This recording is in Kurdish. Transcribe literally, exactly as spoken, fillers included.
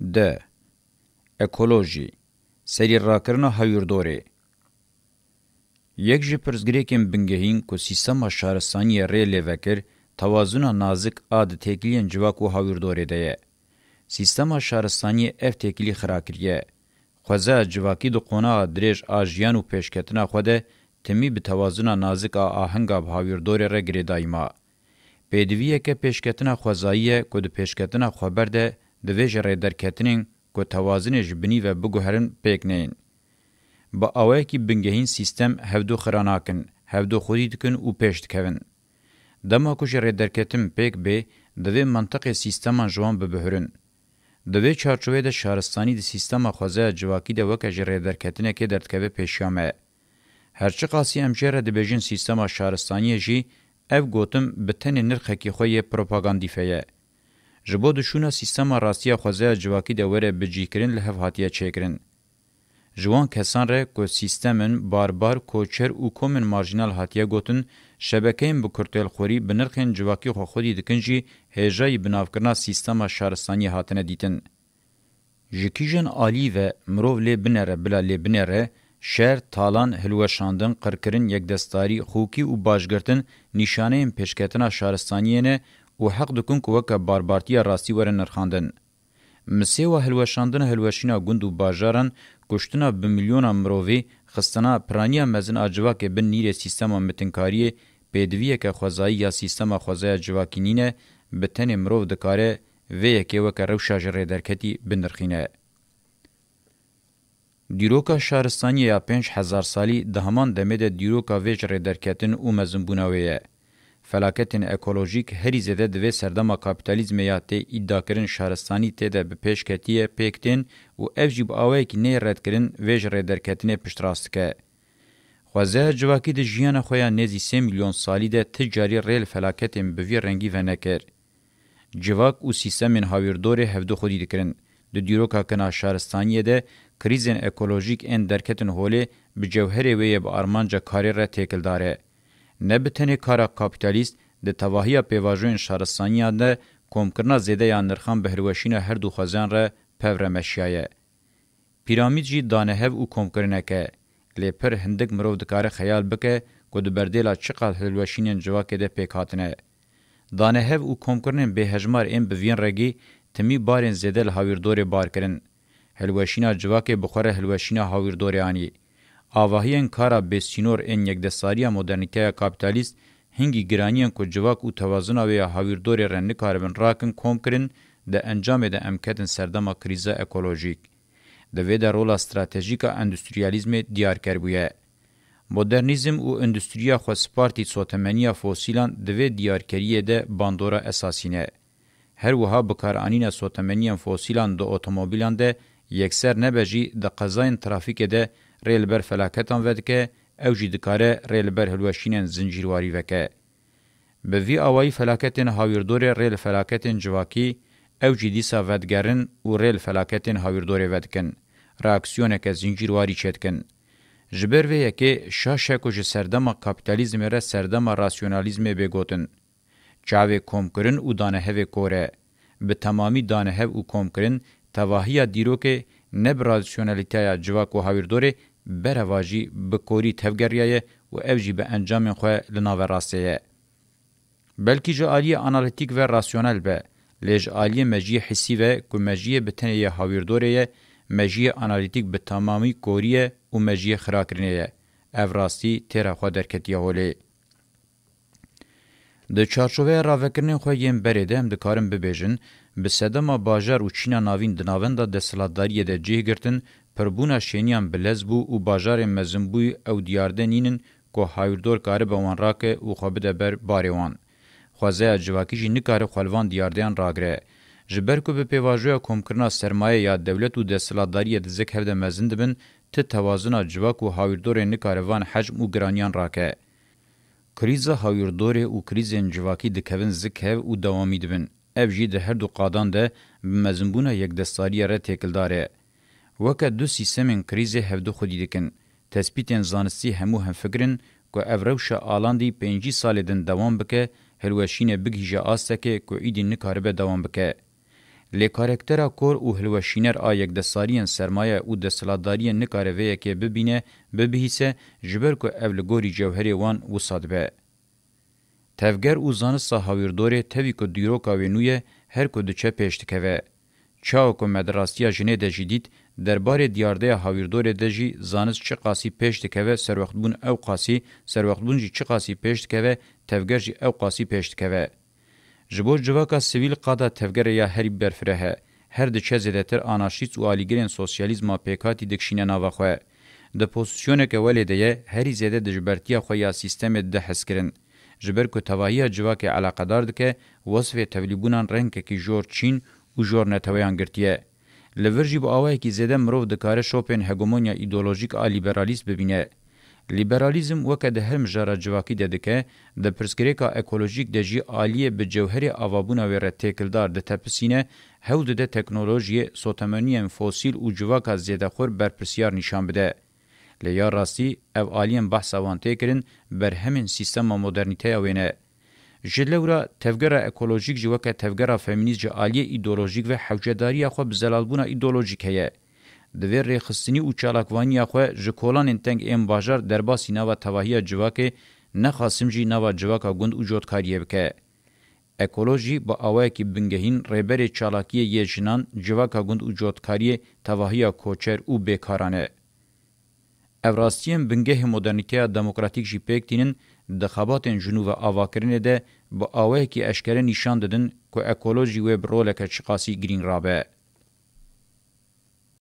D. Ekolojî, serî rakirina hawîrdorê. Yek ji pirsgirêkên bingehîn ku sîstema şaristaniyê rê lê vekir, tewazuna nazik a di têkiliyên civak û hawîrdorê de ye. Sîstema şaristaniyê ev têkilî xira kiriye. Xwezaya civakî di qonaxa dirêj a jiyan û pêşketina xwe de timî bi tewazuna nazik a ahenga bi hawîrdorê re girêdayî ma. Pêdiviyeke pêşketina xwezayî ye ku di pêşketina xweber de divê ji rêderketinên ku tewazinê ji binî ve biguherin pêk neyên. Bi awayekî bingehîn sîstem hevdu xira nakin, hevdu xwedî dikin û pêş dikevin. Dema ku jî rêderketin pêk bê, divê mentiqê sîsteman ji wan bibihurin. Di vê çarçoveyê de şaristanî di sîstema xwezaya civakî de weke ji rêderketinekê derdikeve pêşiya me. Her çiqasî em jê re dibêjin sîstema şaristaniyê jî, ev gotin bi tenê nirxekî xwe yê propagandîfe ye. Ji bo dişûna sîstema rastiya xwezaya civakî de were bicihkirin li hev hatiye çêkirin. Ji wan kesan re ku sîstemên barbar, koçer û komên marjînal hatiye gotin, şebekeyên bi kurtêlxwerî bi nirxên civakî xwe xwedî dikin jî hêjayî binavkirina sîstema şaristaniyê hatine dîtin. Ji kîjan alî ve mirov lê binere bila lê binere, şer, talan, hilweşandin, qirkirin, yekdestarî, xûkî û başgirtin nîşaneyên pêşketina şaristaniyê ne û heq dikin ku weke barbartiya rastî were nirxandin. Misêwa hilweşandina hilweşîna gund û bajaran, kuştina bi milyonan mirovî, xistina piraniya mezin a civakê bin nîrê sîstema mitinkariyê, pêdiviyeke xwezayî ya sîstema xwezaya civakî nîne, bi tenê mirov dikare vê yekê weke rewşa ji rêderketî binirxîne. Dîroka şaristaniyê ya pênc hezar salî di heman demê de dîroka vê ji rêderketin û mezinbûna wê ye. Felaketên ekolojîk herî zêde di vê serdema kapîtalîzmê ya tê îdiakirin şaristanî tê de bi pêş ketiye pêk tên û ev jî bi awayekî neyê redkirin vê ji rêderketinê piştrast dike. Xwezaya civakî di jiyana xwe ya nêzî sê milyon salî de ti carî rê li felaketên bi vî rengî venekir. Civak û sîstemên hawîrdorê hevdu xwedî dikirin. Di dîroka kin a şaristaniyê de krîzên ekolojîk ên derketin holê bi cewherê wê yê bi armanca karê re têkildar e. Ne bi tenê kara kapîtalîst, di tevahiya pêvajoyên şaristaniyan de komkirina zêde ya nirxan bi hilweşîna her du xwezan re pev re meşiyaye. Pîramîd jî danehev û komkirinek e. Lê pir hindik mirov dikare xeyal bike ku di berdêla çiqas hilweşînên civakê de pêk hatine. Danehev û komkirinên bêhejmar ên bi vîn regî timî barên zêde li hawîrdorê bar kirin. Hilweşîna civakê bi xwe re hilweşîna hawîrdorê anî. Avahiyên kara bêsînor ên yekdestariya modernîteya kapîtalîst hingî giraniyên ku civak û tewazina wê ya hawîrdorê re nikaribin rakin kom kirin, di encamê de em ketin serdema krîza ekolojîk. Di vê de rola stratejîk a endustriyalîzmê diyarker bûye. Modernîzm û endustriya xwespartî sotemeniya fosîlan di vê diyarkeriyê de bandora esasî ne. Her wiha bikaranîna sotemeniyên fosîlan di otomobîlan de yekser nebe jî di qezayên trafîkê de rê li ber felaketan vedike, ew jî dikare rê li ber hilweşînên zincîrwarî veke. Bi vî awayî felaketên hawîrdorê rê li felaketên civakî, ew jî dîsa vedigerin û rê li felaketên hawîrdorê vedikin. Reaksiyoneke zincîrwarî çêdikin. Ji ber vê yekê şaş e ku ji serdema kapîtalîzmê re serdema rasyonalîzmê bê gotin. Çavê komkirin û danehevê kor e. Bi temamî danehev û komkirin tevahiya dîrokê ne bi rasyonalîteya civak û hawîrdorê, berevajî bi korî tevgeriyaye û ev jî bi encamên xwe li naverastê ye. Belkî ji aliyê analîtîk ve rasyonel be, lê ji aliyê mejiyê hissî ve ku mejiyê bi tenê yê hawîrdorê ye, mejiyê analîtîk bi temamî korî ye û mejiyê xirakirinê ye. Ev rastî têra xwe derketiye holê. Di çarçoveya ravekirinên xwe yên berê de em dikarin bibêjin, bi sedema bajar û çîna navîn di navenda desthilatdariyê de cih girtin, pirbûna şêniyan bi lez bû û bajarên mezinbûyî ew diyarde nînin ku hawîrdor karibe wan rake û xwe bide ber barê wan. Xwezaya civakî jî nikare xwe li van diyardeyan ragire. Ji ber ku bi pêvajoya komkirina sermayê ya dewlet û desthilatdariyê di zik hev de mezin dibin, ti tewazina civak û hawîrdorê nikare van hecm û giraniyan rake. Krîza hawîrdorê û krîzên civakî dikevin zik hev û dewamî dibin. Ev jî di her du qadan de bi mezinbûna yekdestariyê re têkildar e. Weke du sîstemên krîzê hevdu xwedî dikin. Tespîtên zanistî hemû hemfikir in ku ev rewşa alandî pêncî salê din dewam bike, hilweşînê bigihîje astekê ku îdî nikaribe dewam bike. Lê karaktera kor û hilweşîner a yekdestariyên sermaye û desthilatdariyê nikare vê yekê bibîne, bibihîse, ji ber ku ev li gorî cewherê wan wisa dibe. Tevger û zanista hawîrdorê tevî ku dîroka wê nû ye, her ku diçe pêş dikeve. Çawa ku me di rastiya jinê de jî dît, derbarê diyardeya hawîrdorê de jî zanist çiqasî pêş dikeve, serwextbûn ew qasî, serwextbûn jî çiqasî pêş dikeve, tevger jî ew qasî pêş dikeve. Ji bo civaka sivîl qada tevgerê ya herî berfireh e. Her diçe zêdetir anarşîst û alîgirên sosyalîzma pêkhatî dikişîne nava xwe. Di pozîsyoneke welê de ye, herî zêde dijbertiya xwe ya sîstemê dide hezkirin. Ji ber ku tevahiya civakê eleqedar dike, wesfê tevlîbûnan rengekî jor çîn û jor neteweyan girtiye. Li vir jî bi awayekî zêde mirov dikare şopên hegemonya îdeolojîk a lîberalîst bibîne. Lîberalîzm weke di her mijara civakî de dike, di pirsgirêka ekolojîk de jî aliyê bi cewherê avabûna wê re têkildar ditepisîne, hewl dide teknolojiyê, sotemeniyên fosîl û civaka zêdexwir berpirsiyar nîşan bide. Lê ya rastî ev aliyên behsa wan tê kirin berhemên sîstema modernîteya wê ne. Ji lewra tevgera ekolojîk jî weke tevgera femînîst ji aliyê îdeolojîk ve hewcedariya xwe bi zelalbûna îdeolojîk heye. Divê rêxistinî û çalakvaniya xwe ji kolanên teng ên bajar derbasî nava tevahiya civakê, nexasim jî nava civaka gund û cotkariyê bike. Ekolojî bi awayekî bingehîn rêberê çalakiyê yê jinan, civaka gund û cotkariyê, tevahiya koçer û bêkaran e. Ev rastiyên bingehê modernîteya demokratîk jî pêk tînin, di xebatên ji nû ve avakirinê de bi awayekî eşkere nîşan didin ku ekolojî wê bi roleke çiqasî girîng rabe.